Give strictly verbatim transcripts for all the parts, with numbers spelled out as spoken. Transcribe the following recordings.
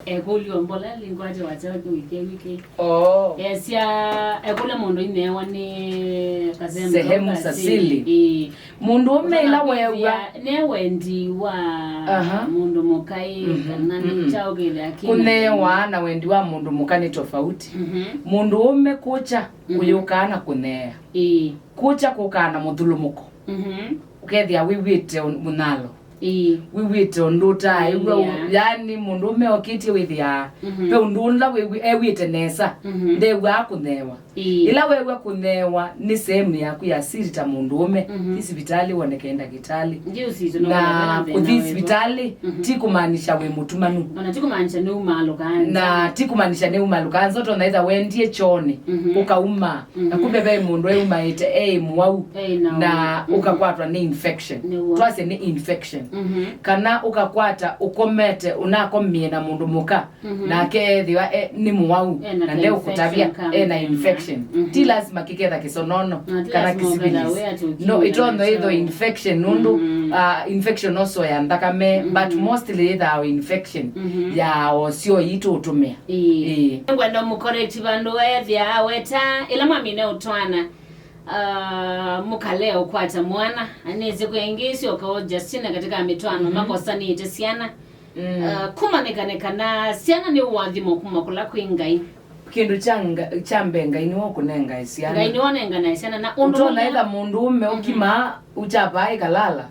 Ekũlyo mbola linkwate wacha wiki wiki. Oh. Esya ekũlya mũndũ inewa nĩ kasehemu sehemu za siri. Ĩĩ. Mũndũ ũme ĩla weew'a ne wendi wa mũndũ mũka ĩ, kana nĩ kyaũ kĩthĩa kĩna kũnewa na wendi wa mũndũ mũka nĩ tofauti. Mũndũ ũme kũkya kũyũkaa na kũneea. Ĩĩ. Kũkya kũkaa na mũthũlũmũko. Ũkethĩa wĩw'ĩte mũnyalo. Ĩĩ. Wĩw'ĩte ũndũ ũtaaĩw'a. Ĩĩ. Yani mũndũ ũme okĩtye wĩthĩaa ve ũndũ ũla wĩw'ĩ- ew'ĩte nesa. Ndew'aa kũneewa. Ĩĩ. Ĩla weew'a kũneewa nĩ sehemu yaku ya siri ta mũndũ ũme, thi sivitalĩ woneke ndakĩtalĩ. Na kũthi sivitalĩ ti kũmaanisha wĩ mũtumanu. Ona ti kũmaanisha nĩ umaalũka nza. Na ti kũmaanisha nĩ umaalũka nza, ũtonya ĩtha wendie kyoonĩ, ũkauma. Na kumbe ve mũndũ eumaĩte e mũwau, na ũkakwatwa nĩ infection. Twasye nĩ infection. Kana ũkakwata ũkomete, ũnakomie na mũndũ mũka, nake ethĩwa e- nĩ mũwau na ndeũkũtavya ena infection. Ti lazima kĩketha kĩsonono kana kĩsivilis. No, ĩtonya ĩtho infection nũndũ, ah, infection oso ya nthakame, but mostly ĩthaa infection ya osio itũ ũtũmĩa. Ĩĩ. Ngwenda mũcorrect vandũ weethĩa aweta ĩla mwamina ũtwana, ah, mũkalea ũkwata mwana, anĩsĩ kwĩ ĩngĩ ĩsyoka o Justina katika mĩtwano makosanĩte syana. Ah, kũmanyĩkane kana syana nĩ ũathimo kuma kũla kwĩ Ngai. Kĩndũ kya nga- kya mbee, Ngai nĩwe ũkũnengae syana. Ngai nĩwe ũnenganae syana na ũndũ ũtonya mũnene. Ĩtha mũndũ ũme ũkima uchapaa ĩkalala,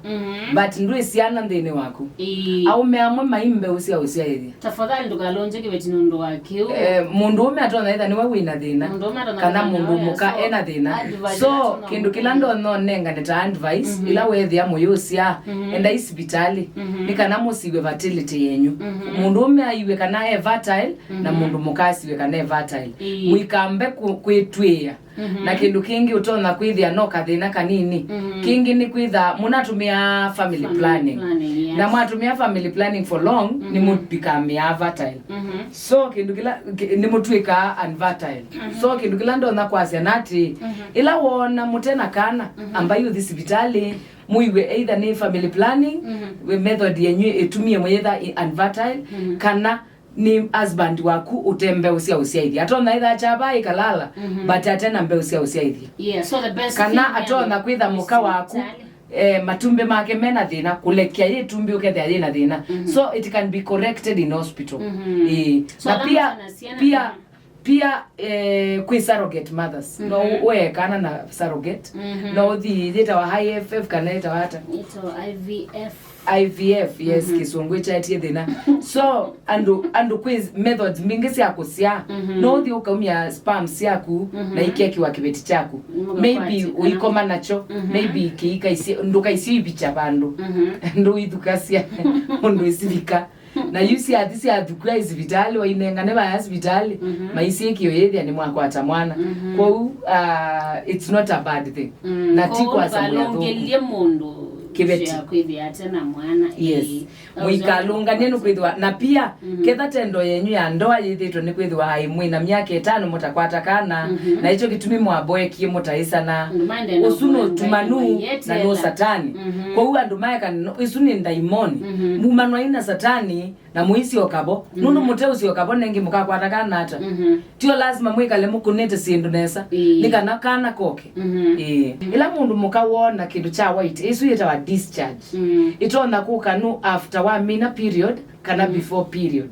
but ndwĩ syana nthĩnĩ waku. Ĩĩ. Aũme amwe mai mbeũ sya ũsyaĩthya. Tafadhali ndũkalũngye kĩveti nũndũ wa kĩu. Eh, mũndũ ũme atonya ĩtha nĩwe wĩna thĩna, mũndũ ũme atonya kana ĩtha mũndũ nĩwe mũka asya ena thĩna. Advice so ĩla kĩndũ kĩla ndonya ũnengane ta advice, ĩla weethĩa mũyũsyaa, endai sivitalĩ, nĩ kana mũsiw'e fertility yenyu. Mũndũ ũme aiw'e kana e fertile, na mũndũ mũka asiw'e kana e fertile. Ĩĩ. Mũikambe kũ- kwĩtw'ĩĩa. Na kĩndũ kĩngĩ ũtonya kwĩthĩa no kathĩna kanini. Kĩngĩ nĩ kwĩtha mũnatũmĩaa family planning. Na mwatũmĩa family planning for long, nĩ mũvikamĩaa fertile. So kĩndũ kĩla kĩ- nĩ mũtw'ĩkaa unfertile. So kĩndũ kĩla ndonya kwasya na atĩ, ĩla woona mũte na kana, ambai ũthi sivitalĩ, mũiw'e either nĩ family planning, method yenyu ĩtumie mwĩyĩtha i- unfertile, kana nĩ husband waku ũte mbeũ sya ũsyaĩthya. Atonya ĩtha kyavaa ĩkalala, but ate na mbeũ sya ũsyaĩthya. Yeah, so the best thing kana atonya kwĩtha mũka waku, eh, matumbĩ make mena thĩna, kũlekya yĩ ĩtumbĩ ũkethĩa yĩna thĩna. So it can be corrected in hospital. Ĩĩ. So na pia, pia, pia, eh, kwĩ surrogate mothers. No ũekana na surrogate. No ũthi yĩtawa I F F kana yĩtawa ata? Ĩtawa I V F. I V F, yes, kĩsũngũ kyaetie thĩna. So, andũ, andũ kwĩ methods mbingĩ sya kũsyaa. No ũthi ũkaumya sperm syaku na ikekiwa kĩveti kyaku. Maybe ũikoma nakyo, maybe kĩikaisye, ndũkaisye ivicha vandũ. Ndũithukasya ũndũ isivika. Na yu syathi syathukua isivitalĩ, wainengane vaya sivitalĩ, maisye kĩo yĩthĩa nĩ mwakwata mwana. Kwoou, uh, it's not a bad thing. Na ti kwasa mwĩathũku. Ndũkalũngĩlye mũndũ kĩveti. Ũcio akwĩthĩa ate na mwana. Yes. Ĩĩ. Mũikalũnganie nĩ kwĩthĩwa. Na pia, ketha tendo yenyu ya ndoa yĩthĩtwe nĩ kwĩthĩwa aĩ mwĩ na myaka ĩtano mũtakwata kana, na ĩkyo kĩtumi mwaboekie mũtaĩsana. Ũsu nũtumanu na nũ satani. Kwoou andũ maeka, "Ĩsu nĩ ndaimoni." Mumanwa ina satani, na mũisyoka vo. Nũndũ mũteũsyoka vo, nengĩ mũkakwata kana ata? Tio lazima mwĩkale mũkũnĩte syĩndũ nesa, ĩĩ, nĩ kana kana koke. Ĩĩ. Ĩla mũndũ mũka wona kĩndũ kya white, ĩsu yĩtawa discharge. Ĩtonya kũka nũ after wamina period kana before period.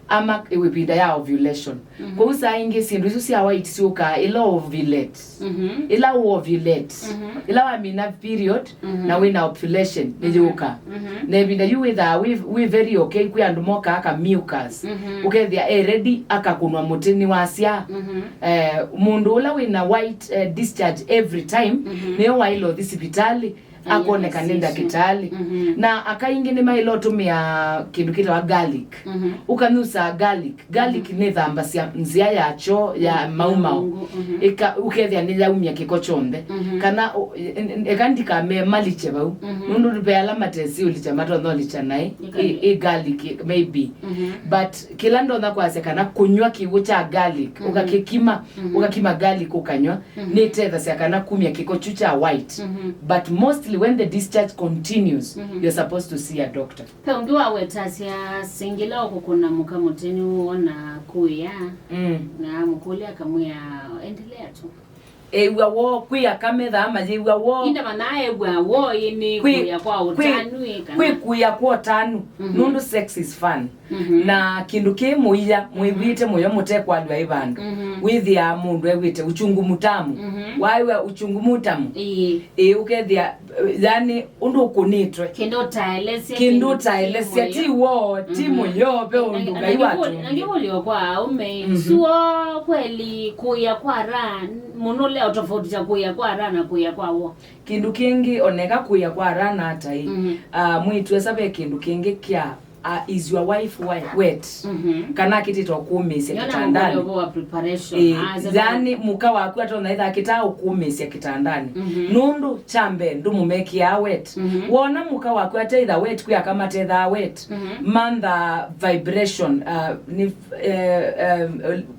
Ama ĩvinda ya ovulation. Kwoou saa ingĩ syĩndũ isu sya white syũkaa ĩla ovulate. Ĩla u ovulate. Ĩla wamina period na wĩna ovulation nĩyũkaa. Na ĩvinda yu wĩthaa wĩ, wĩ very okay, kwĩ andũ mokaa ka mucus. Ũkethĩa e ready akakũnwa mũtĩ nĩwasyaa. Eh, mũndũ ũla wĩna white, eh, discharge every time, nĩyo waĩle ũthi sivitalĩ, akoneka nĩ ndakĩtalĩ. Na aka ingĩ nĩmaĩle ũtũmĩa kĩndũ kĩtawa garlic. Ũkanyusaa garlic. Garlic nĩthambasya nzĩa ya kyoo ya maumao. Ĩka-, ũkethĩa nĩyaumya kĩko kyonthe. Kana ũ-, e-, e-, eka ndikamemalikye vau. Nũndũ ve ala matesiũlikya, matonya ũlikya naĩ ĩ, ĩ garlic maybe. But kĩla ndonya kwasya kana kũnyw'a kĩw'ũ kya garlic, ũkakĩkima, ũkakima garlic ũkanyw'a, nĩtethasya kana kumya kĩko kyu kya white. But mostly When the discharge continues, Mhm. you're supposed to see a doctor. Pe ũngĩ wawetasya singila ũkũkũna mũka mũtĩ nĩwona kũĩa, Mm. na amũkũlya akamwĩa, "Endelea tu." Ew'a woo, kwĩ aka methaa mayĩw'a woo. Inda manaa ew'a woo ĩnĩ Kwĩ- kũya kwa kwĩ- ũtanu ĩ kana? Kwĩ kũya kwa ũtanu. Mhm. Nũndũ sex is fun. Mhm. Na kĩndũ kĩ mũia, mwĩw'ĩte mũyo mũtekwalw'a ĩ vandũ. Mhm. Wĩthĩaa mũndũ ew'ĩte uchungu mutamu. Mhm. Waĩw'a uchungu mutamu? Ĩĩ. Ĩĩ, ũkethĩa, yani, ũndũ ũkũnĩtwe. Kĩndũ ũtaelesya, Kĩndũ ũtaelesya, ti woo, ti Mhm. mũyo, ve Na- ũndũ na- Ngai na- watũmie. Na ngĩkũlyo kwa aume, Mhm. suo kweli kũya kwa raha, mũno leo tofauti ya kũya kwa raha na kũya kwa woo. Kĩndũ kĩngĩ, oneka kũya kwa raha na atai, Mhm. ah, mwĩtu esa ve kĩndũ kĩngĩ kya, ah, is your wife wi- wet? Mhm. Kana akĩtĩtwa kũmĩsya Nĩona kĩtandani? Mũndũ wa preparation. Ĩĩ, Ah, sasa yani mũka waku atonya ĩtha akĩtaa ũkũmĩsya kĩtandani. Mhm. Nũndũ kya mbee ndũmũmekĩaa wet. Mhm. Wona mũka waku ateitha wet, kwĩ aka matethaa wet. Mhm. Mantha vibration, ah, ni, eh, eh,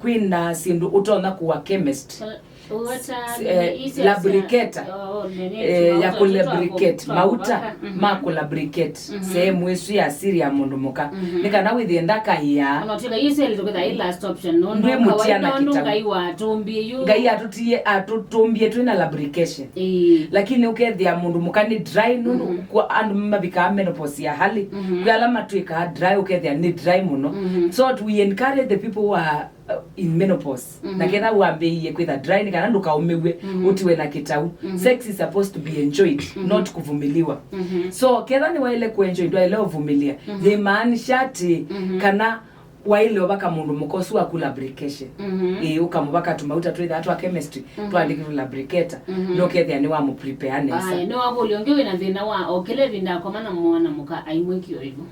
kwĩna syĩndũ ũtonya kũwa chemist. Uweta Eh, nini, isi ya- labricata. Oh, nini, Eh, ya mauta, kũlabricate, tuta mauta kũvaka. Mhm. ma kũlabricate Mhm. sehemu ĩsu ya siri ya mũndũ mũka. Mhm. Nĩ kana wĩthĩe ndakaĩa. Ona tũka isi ĩlĩ tũkĩtha ĩ last option, no, no, Ndwĩ mũtia kawaida na no kĩtau. Ngai watũmbie yu. Ngai atũtie, atũtũmbie twĩ na lubrication. Ĩĩ. Lakini ũkethĩa mũndũ mũka nĩ dry, nũndũ Mhm. kwa andũ mavikaa menopause ya hali. Mhm. Kwĩ ala matwĩkaa dry, ũkethĩa nĩ dry mũno. Mhm. So we encourage the people who are uh, in menopause. Mhm. Na ketha wambĩĩie kwĩtha dry, nĩ kana ndũkaũmĩw'e, Mhm. ũtiwe na kĩtau. Mhm. Sex is supposed to be enjoyed, Mhm. not kuvumiliwa. Mhm. So, ketha nĩwaĩle kũenjoy, ndwaĩle ũvumilia. Mhm. Yĩmaanisha atĩ, Mhm. kana waĩle ũvaka mũndũ mũka ũsu waku lubrication. Mhm. Ĩĩ, ũkamũvaka tũmauta twĩthaa twa chemistry, Mhm. twandĩkĩtwe lubricator, Mhm. nũkethĩa nĩwamũprepare nesa. Aya, nĩwakũlya ũngĩ wĩna thĩna wa o kĩla ĩvinda akoma na mwana mũka aimwĩkio ĩvu.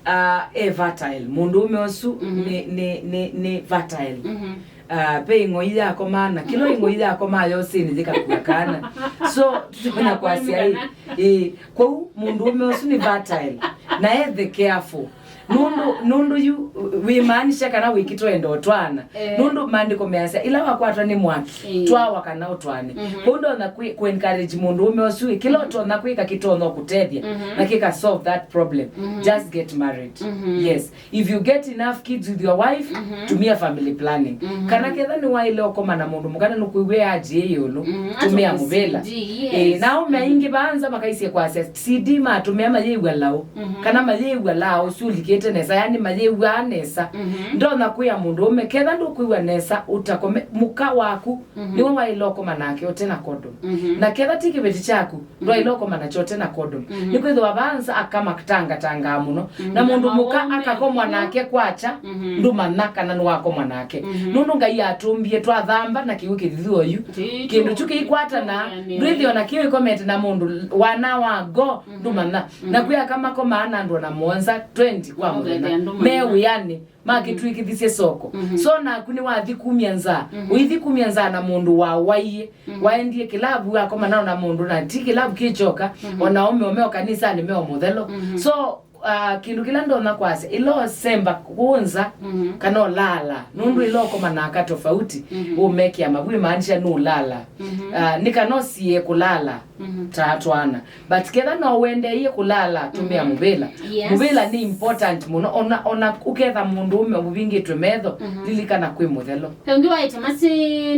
Ah, e fertile. Mũndũũme ũsu Mhm. nĩ, nĩ, nĩ, nĩ fertile. Mhm. Ah, ve ĩng'oi yakomaa, na kĩla ĩng'oi yakomaa yosinĩ yĩkakua kana. So, tũtonya kwasya ĩ, ĩ, kwoou mũndũũme ũsu nĩ fertile. Na ethe careful. Nũndũ, nũndũ yu wĩmaanisha kana wĩkĩtwenda ũtwana. Eh. Nũndũ maandĩko measya, ĩla wakwatwa nĩ mwaki, Eh. twawa kana ũtwane. Mhm. Kwoou ndonya kwĩ, kũ encourage mũndũũme ũsu, ĩ, kĩla ũtonya kwĩka kĩtonya kũtethya, Mhm. na kĩka solve that problem. Mhm. Just get married. Mhm. Yes. If you get enough kids with your wife, Mhm. tumia family planning. Mhm. Kana ketha nĩwaĩle ũkoma na mũndũ mũka na nũkwĩw'a aji ĩũlũ, Mhm. tumia Atũmwe mũvĩla. C D, yes. Eh, na aume Mhm. aingĩ vaanza makaisye kwasya, C D matũmĩa mayĩw'a laũ. Mhm. Kana mayĩw'a laa ũsu ũlikĩte nesa, yani mayĩw'aa nesa. Mhm. Ndonya kwĩa mũndũũme, ketha ndũkwĩw'a nesa, ũtakome, mũka waku, Mhm. nĩwe waĩle ũkoma nake ũte na condom. Mhm. Na ketha ti kĩveti kyaku, Mhm. ndwaĩle ũkoma nakyo ũte na condom. Mhm. Nĩkwĩthĩwa vaanza aka matangatangaa mũno. Mhm. Na mũndũ mũka Mawome. akakomwa nake kwakya, Mhm. ndũmanya kana nĩwakomwa nake. Mhm. Nũndũ Ngai atũmbie twathamba na kĩw'ũ kĩthithu oyu. Ti- Kĩndũ kyu kĩikwatana, Nĩ- ndwĩthĩwa na kĩw'ũ ĩkomete na mũndũ wana wa ngo, Mhm. ndũmanya. Na Mhm. kwĩ aka makomaa na andũ ona mũonza twenty kwa mũthenya. Ũkethĩa ndũmanya. Me wĩanĩ, makĩtw'ĩkĩthisye soko. Mhm. So naku nĩwathi kumya nzaa. Mhm. Ũithi kumya nzaa na mũndũ wawaie. Mhm. Waendie kĩlavu akoma nao na mũndũ na ti kĩlavu kĩkyoka. Mhm. Ona aume o me o kanisanĩ me o mũthelo. Mhm. So, ah, kĩndũ kĩla ndonya kwasya, ĩla ũsemba kũnza Mhm. kana ũlaala, nũndũ ĩla ũkoma na aka tofauti, Mhm. ũmekĩa mavu, ĩmaanisha nũlaala. Mhm. Ah, nĩ kana ũsie kũlaala Mhm. ta twana. But ketha no wendeeie kũlaala, tũmĩa Mhm. mũvĩla. Yes. Mũvĩla nĩ important mũno. Ona, ona ũketha mũndũũme ũvingĩtwe metho, Mhm. lilikana kwĩ mũthelo. Pe ũngĩ waĩte masi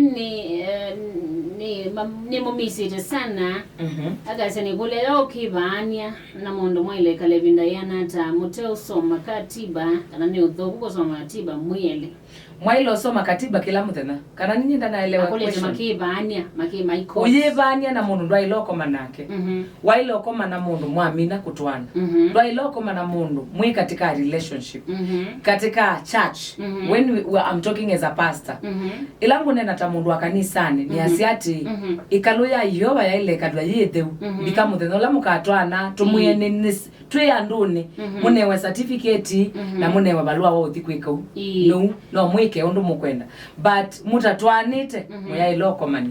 nĩ, eh, nĩ, ma- nĩmũmisĩte sana. Mhm. Akasya nĩkũlya yo ũkĩvaany'a na mũndũ mwaĩle ĩkala ĩvinda yĩana ata mũteũsoma katiba, kana nĩ ũthũku kũsoma katiba mwĩ elĩ? Mwaĩle ũsoma katiba kĩla mũthenya. Kana ninyie ndanaelewa Akũlĩte question. Makĩvaany'a, makĩ my course. Ũyĩvaany'a na mũndũ ndwaĩle ũkoma nake. Mhm. Waĩle ũkoma na mũndũ mwamina kũtwaana. Mhm. Ndwaĩle ũkoma na mũndũ mwĩ katika relationship. Mhm. Katika church. Mhm. When we, we, I'm talking as a pastor. Mhm. Ĩla ngũneena ta mũndũ wa kanisanĩ, nĩ Mhm. asya atĩ, Mhm. ĩkalũ ya Yeova yaĩle ĩkalw'a yĩ ĩtheu. Mhm. Ndika mũthenya ũla mũkatwaana, tũmwĩe Ĩĩ. nĩ, nĩ, twĩ andũnĩ, Mhm. mũnewe certificate Mhm. na mũnewe valũa wa ũthi kwĩka ũu. Ĩĩ. Nũu, no mwĩke ũndũ mũkwenda. But mũtatwaanĩte, Mhm. mũyaĩle ũkomania.